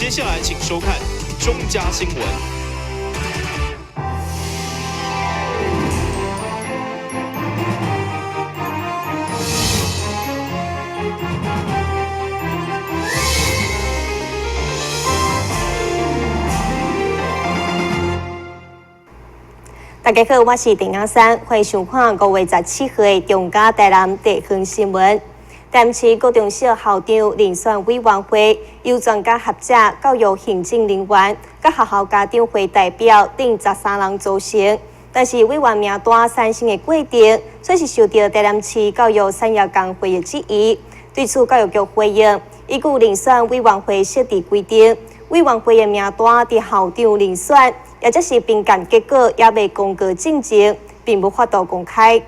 接下來請收看中嘉新聞。大家好，我是鄭雅珊，歡迎收看5月17號的中嘉台南地方新聞。台南市高中小校長遴選委員會由專家學者、教育行政人員、佮學校家長會代表等13人組成，但是委員名單產生的過程，卻是受到台南市教育產業工會的質疑。對此，教育局回應，依據遴選委員會設置規定，委員會的名單佇校長遴選，也就是評鑑結果猶未公告進前，並無法度公開。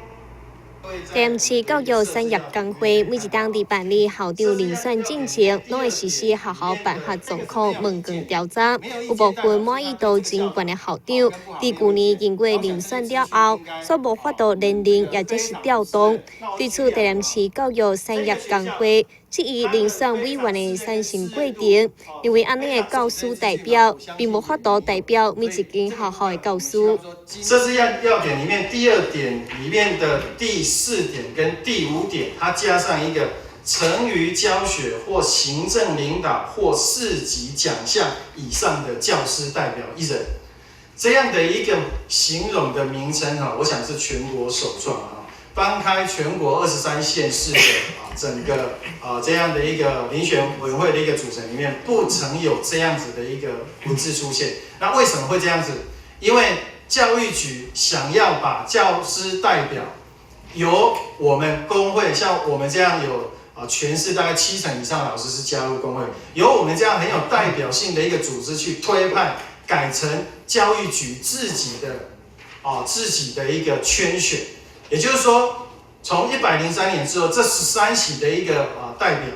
台南市教育產業工會每一冬佇辦理校長遴選進前，攏會實施學校辦學狀況問卷調查。有部分滿意度真懸的校長，佇舊年經過遴選了後，煞無法度連任，也就是調動。對此，台南市教育產業工會質疑遴選委員的產生過程，認為按呢的教師代表並無法度代表每一間學校的教師。設置要點裡面第二點裡面的第四點跟第五點，它加上一個曾於教學或行政領導或市級獎項以上的教師代表一人，這樣的一個形容的名稱哈，我想是全國首創啊。翻開全國23縣市的啊整個啊這樣的一個遴選委員會的一個組成裡面，不曾有這樣子的一個文字出現。那為什麼會這樣子？因為教育局想要把教師代表由我們工會，像我們這樣有啊全市大概7成以上的老師是加入工會，由我們這樣很有代表性的一個組織去推派，改成教育局自己的一個圈選。也就是說，從103年之後，這13席的一個啊代表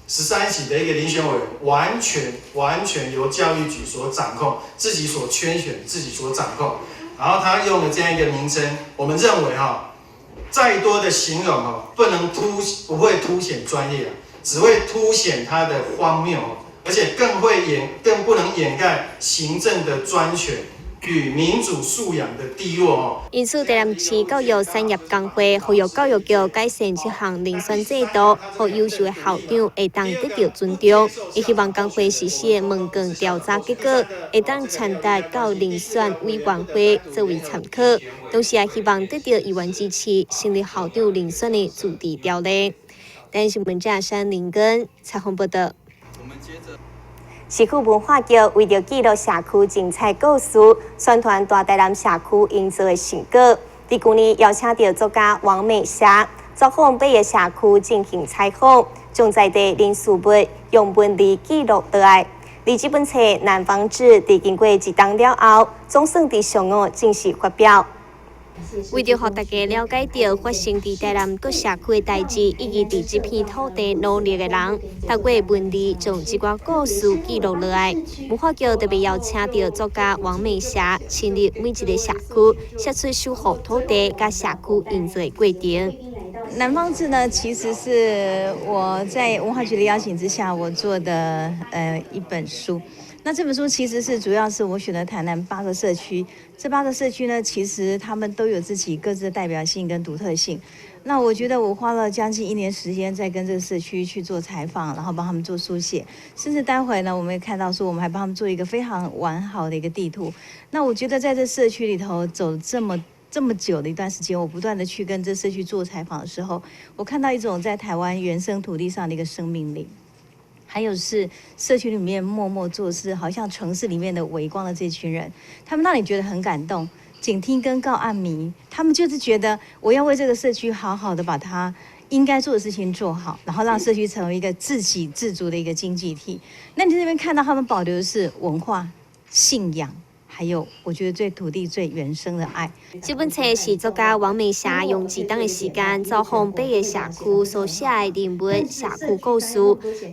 ，13席的一個遴選委員，完全完全由教育局所掌控，自己所圈選，自己所掌控。然後他用了這樣一個名稱，我們認為哈，再多的形容哦，不會凸顯專業啊，只會凸顯它的荒謬，而且更不能掩蓋行政的專權與民主素養的低落哦。因此，台南市教育產業工會呼籲教育局改善這項遴選制度，予優秀的校長會當得到尊重。伊希望工會實施的問卷調查結果會當傳達到遴選委員會作為參考，同時也希望得到議員支持，成立校長遴選的自治條例。台視新聞記者林根採訪報道。市區文化局為著記錄社區精彩故事，宣傳大台南社區營造的成果。佇舊年邀請著作家王美霞造訪八個社區進行採訪，將在地人事物用文字記錄落來。而這本冊《南方志》佇經過一冬了後，總算佇上午正式發表。為著予大家了解著發生佇台南各社區的代誌，以及佇這片土地努力的人，透過文字將這寡故事記錄落來。文化局特別邀請著作家王美霞親歷每一个社區，寫出守護土地佮社區營造的過程。南方志呢，其實是我在文化局的邀請之下，我做的一本書。那這本書其實是主要是我選的台南八個社區，這八個社區呢，其實他們都有自己各自的代表性跟獨特性。那我覺得我花了將近一年時間在跟這個社區去做採訪，然後幫他們做書寫，甚至待會呢，我們會看到說，我們還幫他們做一個非常完好的一個地圖。那我覺得在這社區裡頭走這麼久的一段時間，我不斷的去跟這社區做採訪的時候，我看到一種在台灣原生土地上的一個生命力。還有是社區裡面默默做事，好像城市裡面的微光的這群人，他們讓你覺得很感動。警聽跟告暗迷，他們就是覺得我要為這個社區好好的把它應該做的事情做好，然後讓社區成為一個自給自足的一個經濟體。那你這邊看到他們保留的是文化、信仰，還有我覺得對土地最原生的愛。這本冊是作家王美霞用一冬的時間造訪八个社區所寫的人物社區故事，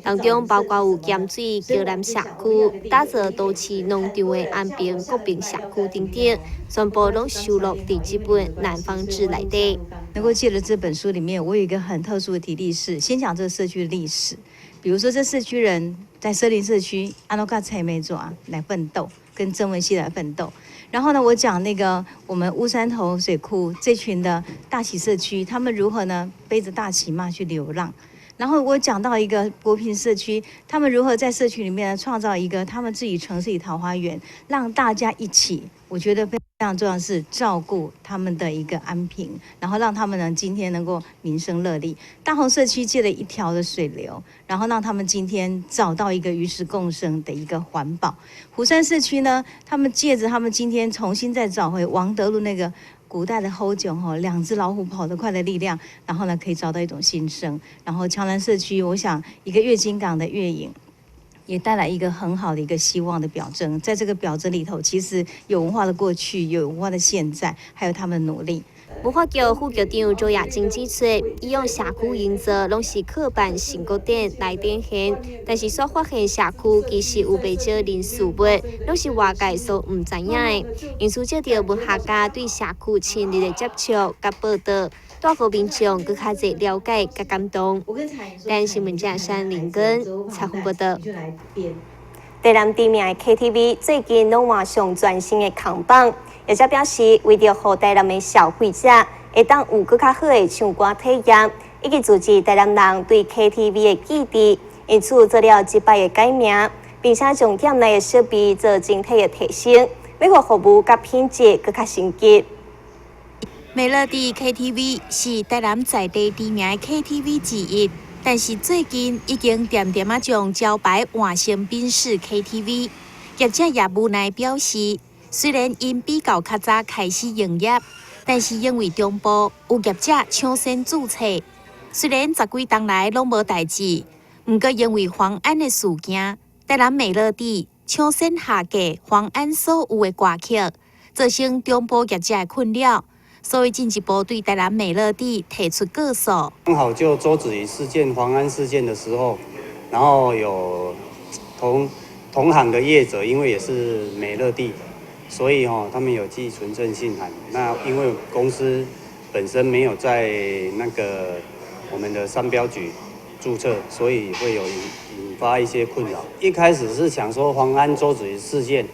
當中包括有鹹水橋南社區、打造都市農場的安平國平社區等等，全部攏收錄佇這本《南方志》內底。能夠借著這本書裡面，我有一個很特殊的體例是，先講這個社區的歷史。比如說這社區人在社林社區，按怎佮青梅紙來奮鬥，跟曾文熙來奮鬥。然後呢，我講那個我們烏山頭水庫這群的大旗社區，他們如何呢背着大旗媽去流浪。然後我講到一個國平社區，他們如何在社區裡面創造一個他們自己城市裡桃花源，讓大家一起，我覺得非常重要是照顧他們的一個安平，然後讓他們呢今天能夠民生樂利。大紅社區借了一條的水流，然後讓他們今天找到一個與時共生的一個環保。湖山社區呢，他們借着他們今天重新再找回王德祿那個古代的虎將吼，兩隻老虎跑得快的力量，然後呢可以找到一種新生。然後牆南社區，我想一個月津港的月影，也帶來一個很好的一個希望的表徵。在這個表徵裡頭，其實有文化的過去，有文化的現在，還有他們的努力。文化局副局長周亞金指出，以往社區營造攏是刻板新古典來展現，但是煞發現社區其實有袂少人事物，攏是外界所毋知影的。因此，藉著文學家對社區親歷的接觸佮報導，帶予民眾閣較濟了解佮感動。台新聞記者山林根採訪報導。台南知名的 KTV 最近攏換上全新的扛棒。業者表示，為著予台南的消費者會當有閣較好的唱歌體驗，以及組織台南人對 KTV 的記憶，因此做了這擺的改名，並且將店內的設備做整體的提升，欲予服務佮品質閣較升級。美樂蒂 KTV 是台南在地知名的 KTV 之一，但是最近已經漸漸仔將招牌換成賓士 KTV。業者也無奈表示，雖然𪜶比較較早開始營業，但是因為中部有業者搶先註冊，雖然十幾冬來攏無代誌，毋過因為黃安的事件，台南美樂蒂搶先下架黃安所有的歌曲，造成中部業者的困擾，所以進一步對台南美樂蒂提出告訴。剛好就周子瑜事件、黃安事件的時候，然後有同行的業者，因為也是美樂蒂。所以吼，他們有寄存證信函。那因為公司本身沒有在那個我們的商標局註冊，所以會有引發一些困擾。一開始是想說黃安周子瑜事件，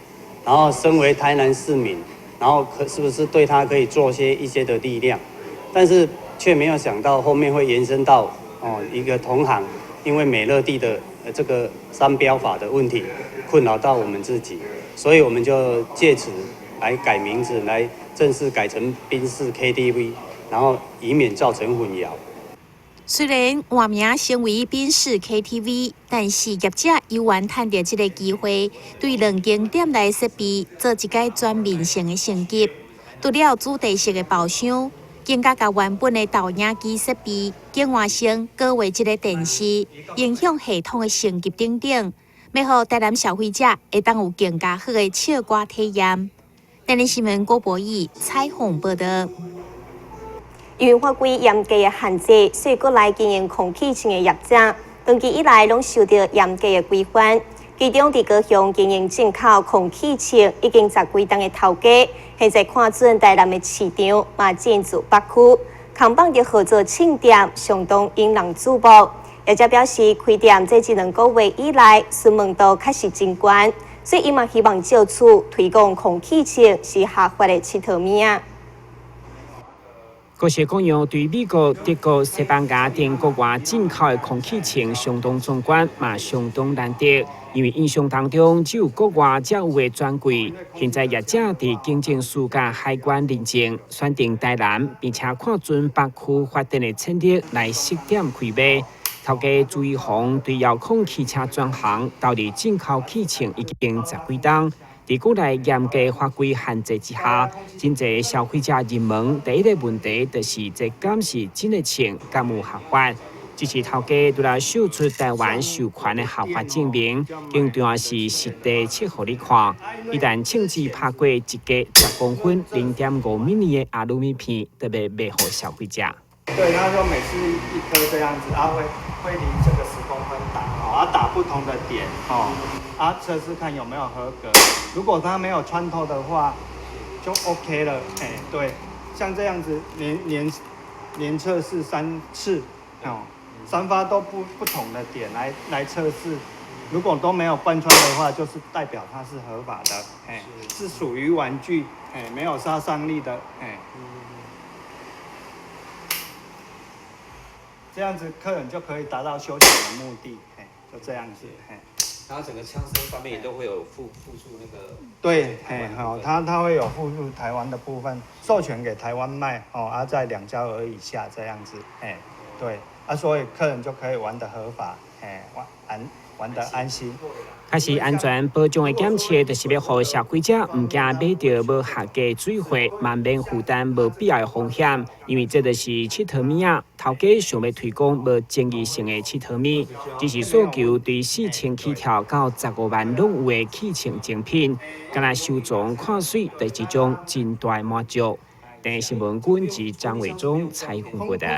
然後身為台南市民，然後可是不是對他可以做一些的力量，但是卻沒有想到後面會延伸到哦一個同行，因為美樂蒂的這個商標法的問題，困擾到我們自己。所以我們就借此來改名字，來正式改成賓士 KTV，然後以免造成混淆。雖然換名成為賓士 KTV，但是業者猶原趁著這個機會，對兩間店內設備做一擺全面性的升級。除了主題式的包廂，更加共原本的投影機設備更換成高畫質的電視、音響系統的升級等等，欲予台南消費者會當有更加好的唱歌體驗。台南新聞郭博義採訪報導。因為法規嚴格的限制，所以國內經營空氣槍的業者，長期以來攏受著嚴格的規範。其中，佇高雄經營進口空氣槍已經十幾冬的頭家，現在看準台南的市場，嘛進駐北區，扛棒的合作槍店相當引人注目。業者表示，開店這一兩個月以來，詢問度確實真懸，所以伊嘛希望藉此推廣空氣槍是合法的𨑨迌物仔。各式各樣對美國、德國、西班牙等國外進口的空氣槍相當壯觀，嘛相當難得。因為印象當中只有國外才有的專櫃，現在業者佇警政署佮海關認證，選定台南，並且看準北區發展的潛力來設點開賣。頭家朱一宏對遙控汽車轉行，投入進口氣槍已經十幾冬。佇國內嚴格法規限制之下，真濟消費者入門第一個問題就是這敢是真的槍，敢有合法？只是頭家除了秀出台灣授權的合法證明，更重要是實地測予你看。一旦槍支拍過一格10公分0.5米的阿魯米片，特別賣予消費者。對，他說每次一顆這樣子，啊會離這個10公分打，啊打不同的點，哦，啊測試看有沒有合格。如果它沒有穿透的話，就 OK 了。哎，對，像這樣子連測試三次，哦，三發都不同的點來測試，如果都沒有貫穿的話，就是代表它是合法的，嘿，是屬於玩具，嘿，沒有殺傷力的，嘿。這樣子客人就可以達到休閒的目的，嘿，就這樣子，嘿。然後整個槍身上面也都會有附注那個。對，嘿，好，它會有附注台灣的部分，授權給台灣賣，哦，啊，在2焦耳以下這樣子，嘿，對，啊，所以客人就可以玩得合法，嘿，玩得安心。確實安全保障的檢測，就是欲予消費者毋驚買著無合格水貨，嘛免負擔無必要的風險。因為這就是𨑨迌物仔，頭家想欲推廣無爭議性的𨑨迌物，只是訴求對4000起跳到15萬攏有的氣銃精品，敢若收藏看媠，就是一種真大的滿足。電視新聞軍是張偉忠採訪報導。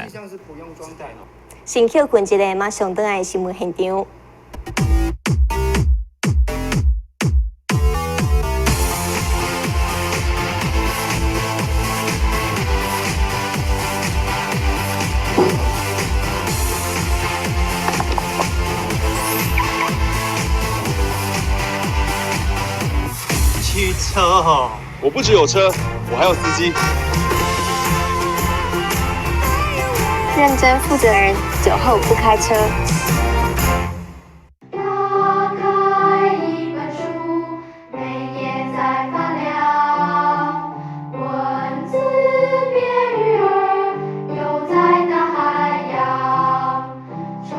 先歇睏一下，馬上轉來新聞現場。汽車哦，我不只有車，我還有司機。認真負責人，酒後不開車。打開一本書，每頁在發亮，文字變魚兒，游在大海洋，充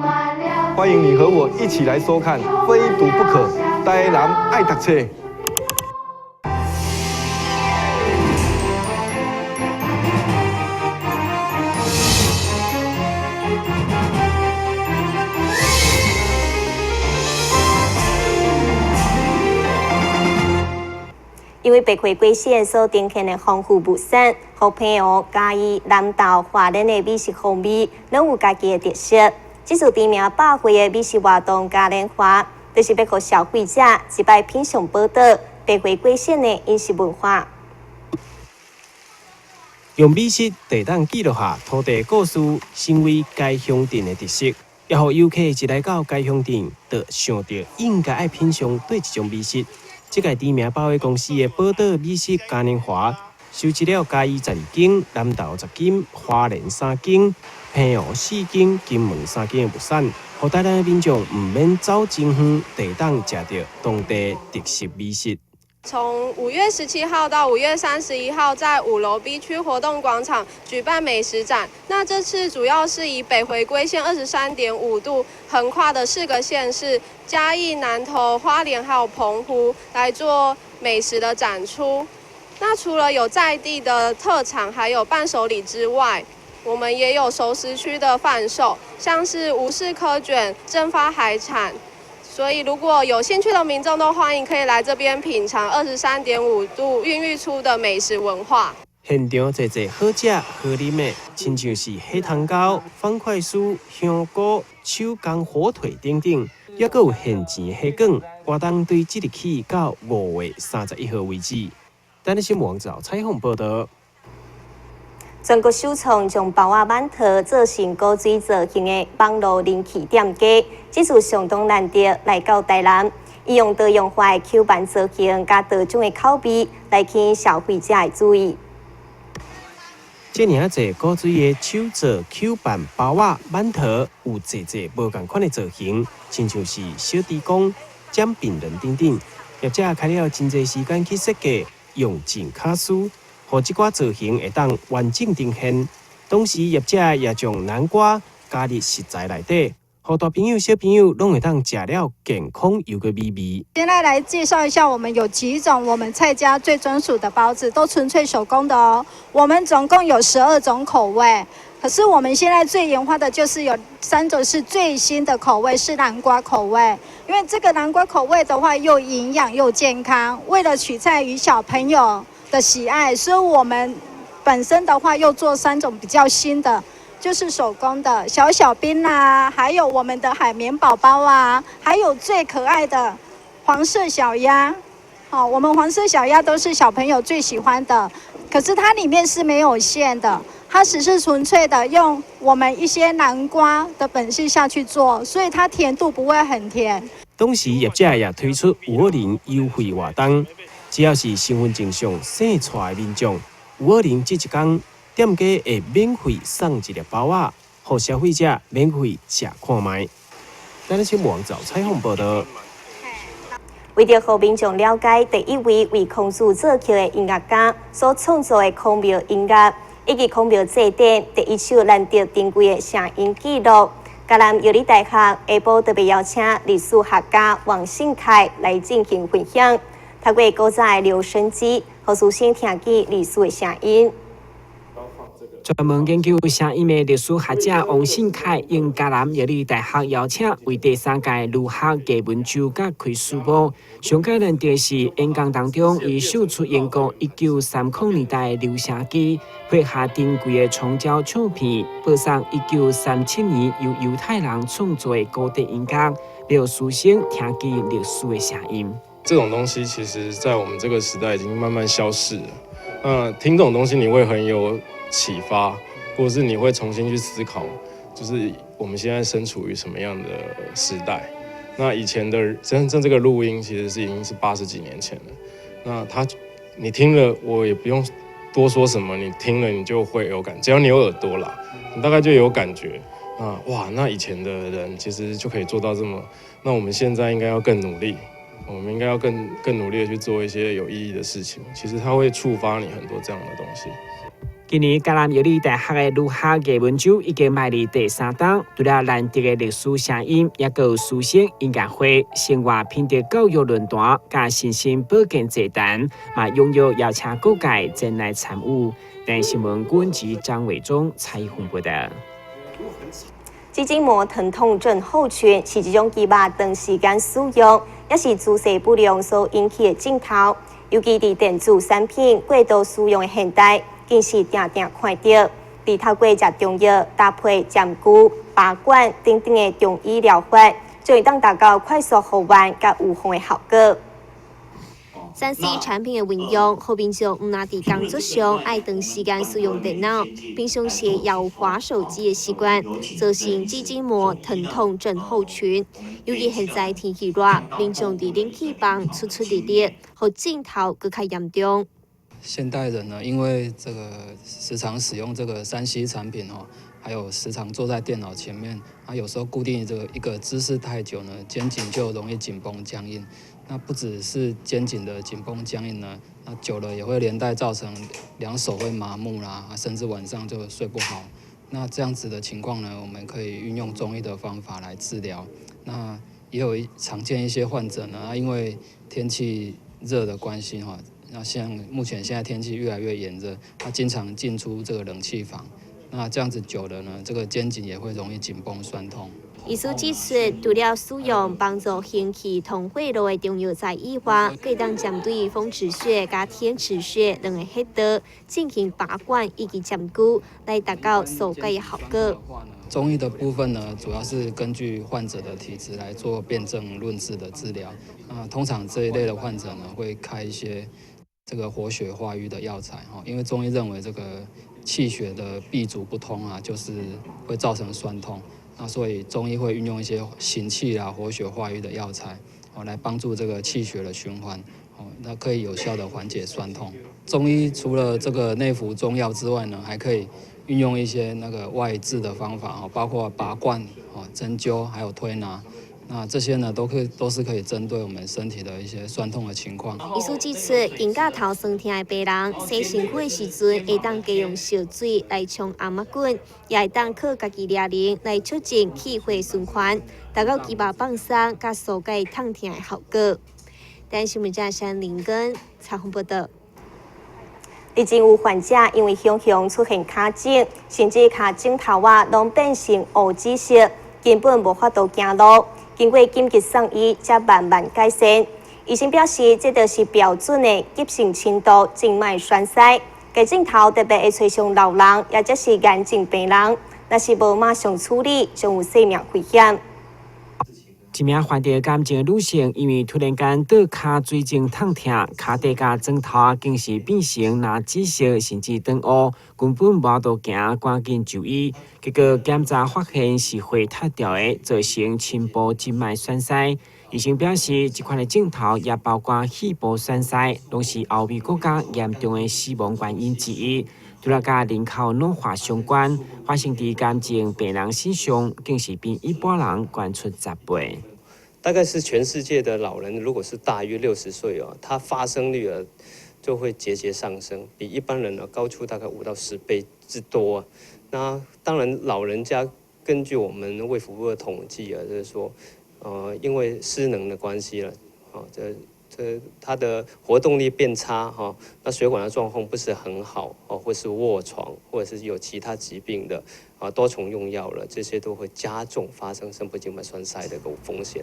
滿了。歡迎你和我一起來收看《非讀不可》，台南愛讀冊。因為白回歸線所呈現的豐富物產，予澎湖、嘉義、南投、花蓮的美食風味，攏有家己的特色。這次知名百貨的美食活動嘉年華，就是欲予消費者一擺品嚐寶島白回歸線的飲食文化。用美食會當記錄下土地故事，成為該鄉鎮的特色，也予遊客一來到該鄉鎮，就想著應該愛品嚐佗一種美食。這屆知名百貨公司的寶島美食嘉年華，收集了嘉義12間、南投10間、花蓮3間、澎湖4間、金門3間的物產，予台南的民眾毋免走真遠，就會當食著當地特色美食。從5月17號到5月31號，在5樓 B 區活動廣場舉辦美食展。那這次主要是以北回歸線23.5度橫跨的4個縣市嘉義、南投、花蓮還有澎湖來做美食的展出。那除了有在地的特產，還有伴手禮之外，我們也有熟食區的販售，像是吳氏蚵卷、蒸發海產。所以，如果有興趣的民眾都歡迎可以來這邊品嘗23.5度孕育出的美食文化。現場濟濟好食好啉的，親像是火湯糕、方塊酥、香菇、手工火腿等等，抑閣有現煎的蝦卷。活動對即日起到5月31號為止。等新聞網站採訪報導。全國首創將包仔饅頭做成古錐造型的網路人氣店家，這次相當難得來到台南，伊用多樣化的 Q 版造型佮多種的口味來吸引消費者的注意。這爾濟古錐的手做 Q 版包仔饅頭，有濟濟無仝款的造型，親像是小豬公、蔣餅人等等。業者開了真濟時間去設計，用盡巧思。予這寡造型會當完整呈現，同時業者也將南瓜加入食材內底，予大朋友小朋友攏會當食了健康又閣美味。現在來介紹一下，我們有幾種我們蔡家最專屬的包子，都純粹手工的哦。我們總共有12種口味，可是我們現在最研發的就是有3種是最新的口味，是南瓜口味。因為這個南瓜口味的話，又營養又健康，為了取材於小朋友的喜愛，所以我們本身的話又做3種比較新的，就是手工的小小兵啊，還有我們的海綿寶寶啊，還有最可愛的黃色小鴨。好，我們黃色小鴨都是小朋友最喜歡的，可是它裡面是沒有餡的，它只是純粹的用我們一些南瓜的本性下去做，所以它甜度不會很甜。同時，業者也推出520優惠活動，只要是身份證上姓蔡的民眾，520這一工店家會免費送一粒包仔，予消費者免費食看覓。台南新聞網採訪報道。為著予民眾了解第一位為孔子作曲的音樂家所創作的孔廟音樂，以及孔廟祭典第一首難得珍貴的聲音記錄，嘉南藥理大學下晡特別邀請歷史學家王信凱來進行分享。透過古早的留聲機，予師生聽見歷史的聲音。專門研究聲音的歷史學者王信凱，應嘉南藥理大學邀請，為第三屆儒學藝文週佮開書部。上蓋難得是演講當中，伊秀出英國1930年代的留聲機，配合珍貴的長焦唱片，播送1937年由猶太人創作的古典音樂，讓師生聽見歷史的聲音。這種東西其實，在我們這個時代已經慢慢消逝了。那聽這種東西，你會很有啟發，或者是你會重新去思考，就是我們現在身處於什麼樣的時代。那以前的真正這個錄音，其實是已經是80幾年前了。那他，你聽了，我也不用多說什麼，你聽了你就會有感，只要你有耳朵啦，你大概就有感覺。啊，哇，那以前的人其實就可以做到這麼，那我們現在應該要更努力。我們應該要更努力的去做一些有意義的事情。其實它會觸發你很多這樣的東西。今年嘉南藥理大學的儒學藝文週已經邁入第三冬，除了難得的歷史聲音，也閣有師生音樂會、生活品德教育論壇、佮身心保健座談，嘛踴躍邀請各界前來參與。台視新聞郭文吉、張偉忠採訪報道。肌筋膜疼痛症候群是一種肌肉長時間使用，抑是姿勢不良所引起的症頭。尤其佇電子產品過度使用的現代，更是定定看著。佇透過食中藥搭配針灸、拔罐等等的中醫療法，就會當達到快速復原佮預防的效果。3C 產品的運用，予民眾毋但佇工作上愛長時間使用電腦，平常時也有滑手機的習慣，造成肌筋膜疼痛症候群。尤其現在天氣熱，民眾佇冷氣房出出入入，予症頭閣較嚴重。現代人呢，因為這個時常使用這個3C 產品哦，還有時常坐在電腦前面，啊，有時候固定這個一個姿勢太久呢，肩頸就容易緊繃僵硬。那不只是肩頸的緊繃僵硬呢，那久了也會連帶造成兩手會麻木啦，甚至晚上就睡不好。那這樣子的情況呢，我們可以運用中醫的方法來治療。那也有常見一些患者呢，因為天氣熱的關係哈，那像目前現在天氣越來越炎熱，他經常進出這個冷氣房，那這樣子久了呢，這個肩頸也會容易緊繃痠痛。醫師指出，除了使用幫助行氣通血路的中藥材以外，閣會當針對風池穴佮天池穴兩个穴道進行拔罐以及針灸，來達到疏解的效果。中醫的部分呢，主要是根據患者的體質來做辨證論治的治療。那通常這一類的患者呢，會開一些這個活血化瘀的藥材哈，因為中醫認為這個氣血的閉阻不通啊，就是會造成痠痛。那所以中醫會運用一些行氣啊、活血化瘀的藥材，哦，來幫助這個氣血的循環，哦，那可以有效的緩解痠痛。中醫除了這個內服中藥之外呢，還可以運用一些那個外治的方法，哦，包括拔罐、哦、針灸，還有推拿。那這些呢，都是可以針對我們身體的一些痠痛的情況。醫師指出，肩胛頭酸疼的病人，洗身軀的時陣，會當加用燒水來沖餡仔滾，也會當靠家己抓龍來促進氣血循環，達到肌肉放鬆佮疏解痛疼的效果。台視新聞記者林根採訪報道。日前有患者因為雄雄出現跤腫，甚至跤指頭仔攏變成烏紫色，根本無法度行路。經過緊急送醫，才慢慢改善。醫生表示，這就是標準的急性輕度靜脈栓塞。該症頭特別會揣上老人，抑者是癌症病人，若是無馬上處理，將有生命危險。一名患著癌症的女性，因為突然間倒跤水腫痛疼，跤底佮枕頭仔竟是變成藍紫色，甚至轉烏，根本無法度行，趕緊就醫。結果檢查發現是血塌掉的，造成深部靜脈栓塞。醫生表示，這款的症頭也包括肺部栓塞，攏是歐美國家嚴重的死亡原因之一。除了佮人口老化相關，發生佇癌症病人身上，更是比一般人懸出10倍。大概是全世界的老人，如果是大於60歲哦，他發生率啊就會節節上升，比一般人呢高出大概5到10倍之多啊。那當然，老人家根據我們衛福部的統計啊，就是說，因為失能的關係了，哦，這他的活動力變差哈，那血管的狀況不是很好哦，或是臥床，或者是有其他疾病的啊，多重用藥了，這些都會加重發生深部靜脈栓塞的一個風險。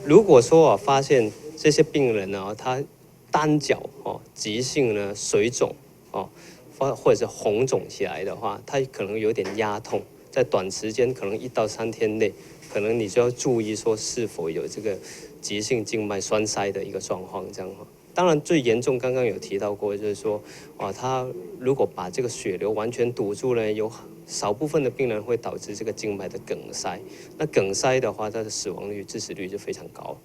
如果說啊，發現這些病人呢，他單腳哦急性呢水腫哦，或者是紅腫起來的話，他可能有點壓痛，在短時間可能1到3天內，可能你就要注意說是否有這個急性靜脈栓塞的一個狀況，這樣哈。當然最嚴重，剛剛有提到過，就是說，啊，他如果把這個血流完全堵住呢，有少部分的病人會導致這個靜脈的梗塞。那梗塞的話，它的死亡率、致死率就非常高。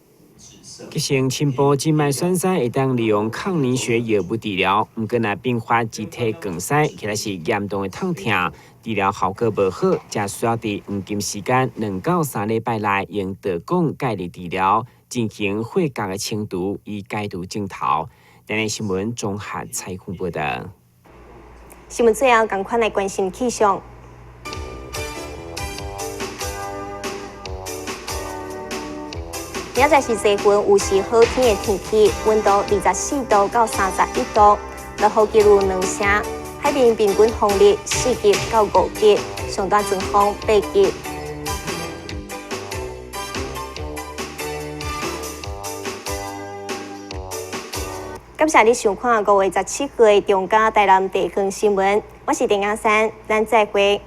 急性深部靜脈栓塞會當利用抗凝血藥物治療，毋過若併發肢體梗塞，起來是嚴重的痛疼，治療效果無好，才需要佇黃金時間2到3禮拜內用導管介入治療，進行血結的清除以解除症頭。台視新聞綜合採訪報道。新聞最後，仝款來關心氣象。明仔載是濟雲，有時好天的天氣，溫度24度到31度，落雨幾率2成。海面平均風力4級到5級，上大陣風8級。感謝你收看5月17號的中嘉台南地方新聞，我是鄭雅珊，咱再會。